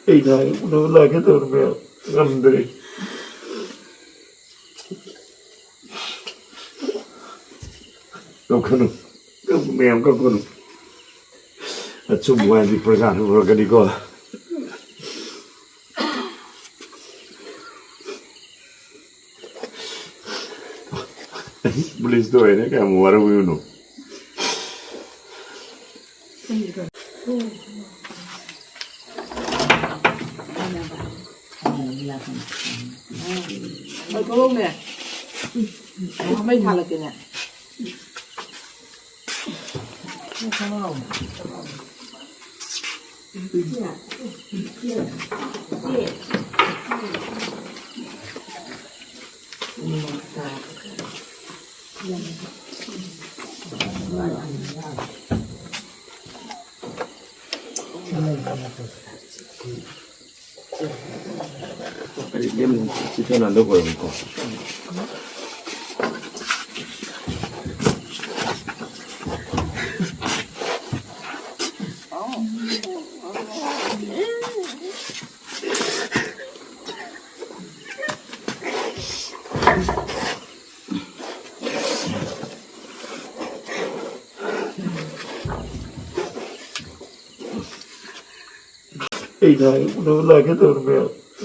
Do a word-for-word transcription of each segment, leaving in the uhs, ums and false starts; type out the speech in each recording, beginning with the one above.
ꯑꯩꯅ ꯍꯥꯏ ꯎꯅꯕ ꯂꯥꯛꯀꯦ ꯇꯧꯔꯝꯃꯦ, ꯉꯝꯗ꯭ꯔꯦ꯫ ꯀꯞꯀꯅꯨ, ꯀꯞ-, ꯃꯌꯥꯝ ꯀꯞꯀꯅꯨ꯫ ꯑꯆꯨꯝꯕ ꯍꯥꯏꯗꯤ ꯄ꯭ꯔꯖꯥꯅ ꯎꯔꯛꯀꯅꯤꯀꯣ꯫ ꯄꯨꯂꯤꯁꯇ ꯑꯣꯏꯔꯦ, ꯀꯌꯥꯝ ꯋꯥꯔꯧꯕꯤꯕꯅꯣ꯫ ꯂꯧꯊꯣꯛꯂꯛꯎꯅꯦ꯫ ꯃꯩ ꯊꯥꯜꯂꯛꯀꯦꯅꯦ꯫ ꯑꯩ ꯂꯦꯝ ꯆꯤꯊꯅ ꯍꯟꯗꯛ ꯑꯣꯏꯔꯝꯃꯤꯀꯣ꯫ ꯑꯩꯅ ꯍꯥꯏ ꯎꯅꯕ ꯂꯥꯛꯀꯦ ꯇꯧꯔꯝꯃꯦ,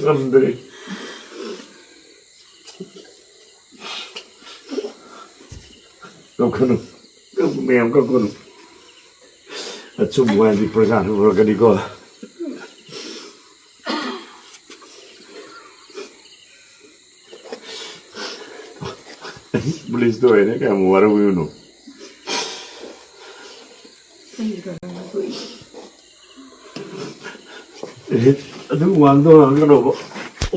ꯉꯝꯗ꯭ꯔꯦ꯫ ꯀꯞꯀꯅꯨ, ꯀꯞ-, ꯃꯌꯥꯝ ꯀꯞꯀꯅꯨ꯫ ꯑꯆꯨꯝꯕ ꯍꯥꯏꯗꯤ ꯄ꯭ꯔꯖꯥꯅ ꯎꯔꯛꯀꯅꯤꯀꯣ꯫ ꯄꯨꯂꯤꯁꯇ ꯑꯣꯏꯔꯦ, ꯀꯌꯥꯝ ꯋꯥꯔꯧꯕꯤꯕꯅꯣ꯫ ꯑꯦ, ꯑꯗꯨ ꯋꯥꯡꯗ ꯋꯥꯡꯒꯅꯣꯕ꯫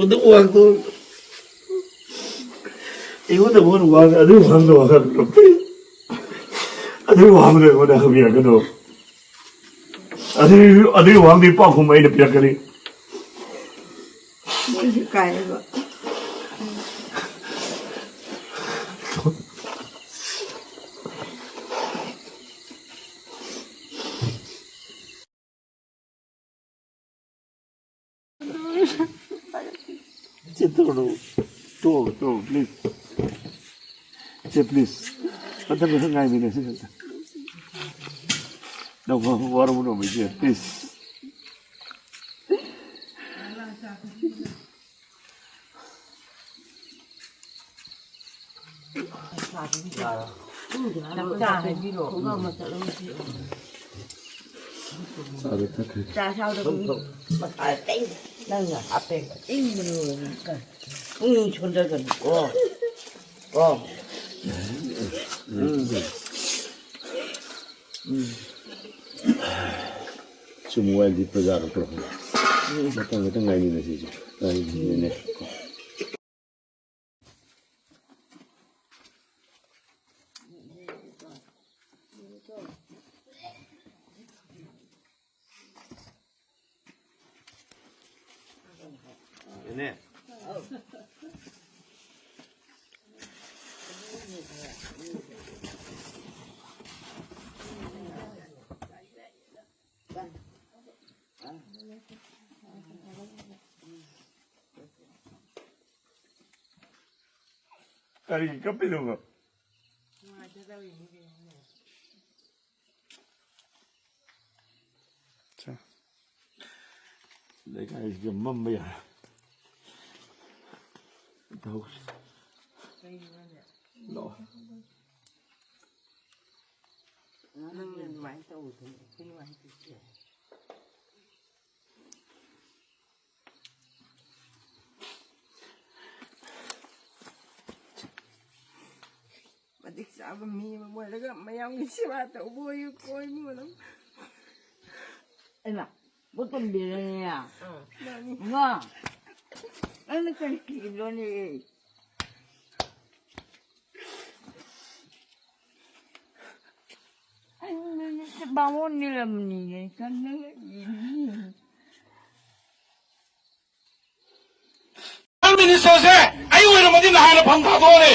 ꯑꯗꯨ ꯋꯥꯡꯗ, ꯑꯩꯉꯣꯟꯗ ꯃꯣꯏꯅ ꯋꯥꯡ-, ꯑꯗꯨ ꯋꯥꯡꯗ ꯋꯥꯡꯒꯅꯣ꯫ ꯑꯗꯨ ꯋꯥꯡꯗ ꯑꯩꯉꯣꯟꯗ ꯍꯪꯕꯤꯔꯛꯀꯅꯣ꯫ ꯑꯗꯨ, ꯑꯗꯨꯒꯤ ꯋꯥꯡꯗꯒꯤ ꯄꯥꯎꯈꯨꯝ ꯑꯩꯅ ꯄꯤꯔꯛꯀꯅꯤ꯫ ꯃꯣꯏꯁꯨ ꯏꯀꯥꯏꯌꯦꯕ꯫ ꯆꯦ ꯇꯣꯛꯑꯣ, ꯇꯣꯛꯑꯣ, ꯇꯣꯛꯑꯣ, please. ꯆꯦ, please. ꯃꯊꯪ, ꯃꯊꯪ ꯉꯥꯏꯃꯤꯟꯅꯁꯤ ꯈꯛꯇ꯫ ꯅꯪ ꯋꯥ-, ꯋꯥꯔꯧꯅꯣ, ꯏꯆꯦ, please꯫ ꯆꯥꯛ ꯆꯥ ꯍꯥꯏꯕꯤꯔꯣ꯫ ꯆꯥꯗ ꯊꯛꯈ꯭ꯔꯦ꯫ ꯆꯥ ꯁꯥꯎꯗ ꯀꯨꯏ-, ꯅꯪꯅ ꯍꯥꯞꯄꯦ꯫ ꯏꯪꯕꯅ ꯂꯣꯏꯔꯦ꯫ ꯄꯨꯛꯅꯤꯡ ꯁꯣꯟꯊꯒꯅꯨꯀꯣ꯫ ꯀꯣ꯫ ꯎꯝ꯫ ꯎꯝ꯫ ꯁꯨꯝ ꯋꯥꯏꯜꯗꯤ ꯄ꯭ꯔꯖꯥ ꯗꯣꯛꯇꯔ ꯍꯣꯏ꯫ ꯎꯝ꯫ ꯃꯇꯝ ꯈꯤꯇꯪ ꯉꯥꯏꯃꯤꯟꯅꯁꯤꯁꯦ꯫ ꯉꯥꯏꯃꯤꯟꯅꯅꯦ꯫ ꯀꯔꯤꯒꯤ ꯀꯞꯄꯤꯅꯣꯕ? ꯅꯨꯡꯉꯥꯏꯇꯗꯧꯔꯤꯅꯤ ꯀꯩꯅꯣꯅꯦ꯫ ꯂꯩꯀꯥꯏꯁꯤꯗ ꯃꯝꯕ ꯌꯥꯔꯦ꯫ ꯇꯧꯁꯤ꯫ ꯀꯩꯒꯤꯅꯣꯅꯦ? ꯂꯥꯛꯑꯣ꯫ ꯅꯪꯅ ꯑꯗꯨꯃꯥꯏꯅ ꯇꯧꯕꯗꯨꯅꯦ ꯑꯩꯈꯣꯏ ꯅꯨꯡꯉꯥꯏꯇ꯭ꯔꯤꯁꯦ꯫ ꯃꯇꯤꯛ ꯆꯥꯕ ꯃꯤ ꯑꯃ ꯑꯣꯏꯔꯒ ꯃꯌꯥꯝꯒꯤ ꯁꯦꯕꯥ ꯇꯧꯕ ꯑꯣꯏꯌꯨꯀꯣ ꯏꯃꯨꯡ ꯃꯅꯨꯡ꯫ ꯑꯩꯃ, ꯄꯣꯠ ꯇꯝꯕꯤꯔꯅꯤꯅꯦ꯫ ꯑꯥ꯫ ꯃꯥꯅꯤ꯫ ꯏꯃꯥ, ꯅꯪꯅ ꯀꯔꯤ ꯀꯤꯔꯤꯅꯣꯅꯦ? ꯑꯩ ꯅꯨꯃꯤꯠꯁꯦ ꯕꯥꯃꯣꯟ ꯅꯤꯔꯝꯅꯤꯅꯦ, ꯈꯪꯉꯒ ꯌꯦꯡꯅꯤ꯫ ꯄ꯭ꯔꯥꯏꯝ ꯃꯤꯅꯤꯁꯇꯔꯁꯦ ꯑꯩ ꯑꯣꯏꯔꯝꯃꯗꯤ ꯅꯍꯥꯟꯅ ꯐꯝ ꯊꯥꯗꯣꯛꯑꯅꯤ꯫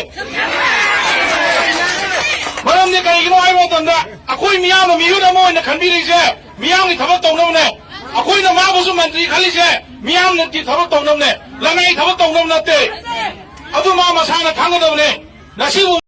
ꯃꯔꯝꯗꯤ ꯀꯔꯤꯒꯤꯅꯣ ꯍꯥꯏꯕ ꯃꯇꯝꯗ ꯑꯩꯈꯣꯏ ꯃꯤꯌꯥꯝꯅ ꯃꯤꯍꯨꯠ ꯑꯃ ꯑꯣꯏꯅ ꯈꯟꯕꯤꯔꯤꯁꯦ ꯃꯤꯌꯥꯝꯒꯤ ꯊꯕꯛ ꯇꯧꯅꯕꯅꯦ꯫ ꯑꯩꯈꯣꯏꯅ ꯃꯥꯕꯨꯁꯨ ꯃꯟꯇ꯭ꯔꯤ ꯈꯜꯂꯤꯁꯦ ꯃꯤꯌꯥꯝꯅ ꯊꯕꯛ ꯇꯧꯅꯕꯅꯦ, ꯂꯅꯥꯏ ꯊꯕꯛ ꯇꯧꯅꯕ ꯅꯠꯇꯦ꯫ ꯑꯗꯨ ꯃꯥ ꯃꯁꯥꯅ ꯈꯪꯒꯗꯕꯅꯦ꯫ ꯉꯁꯤꯕꯨ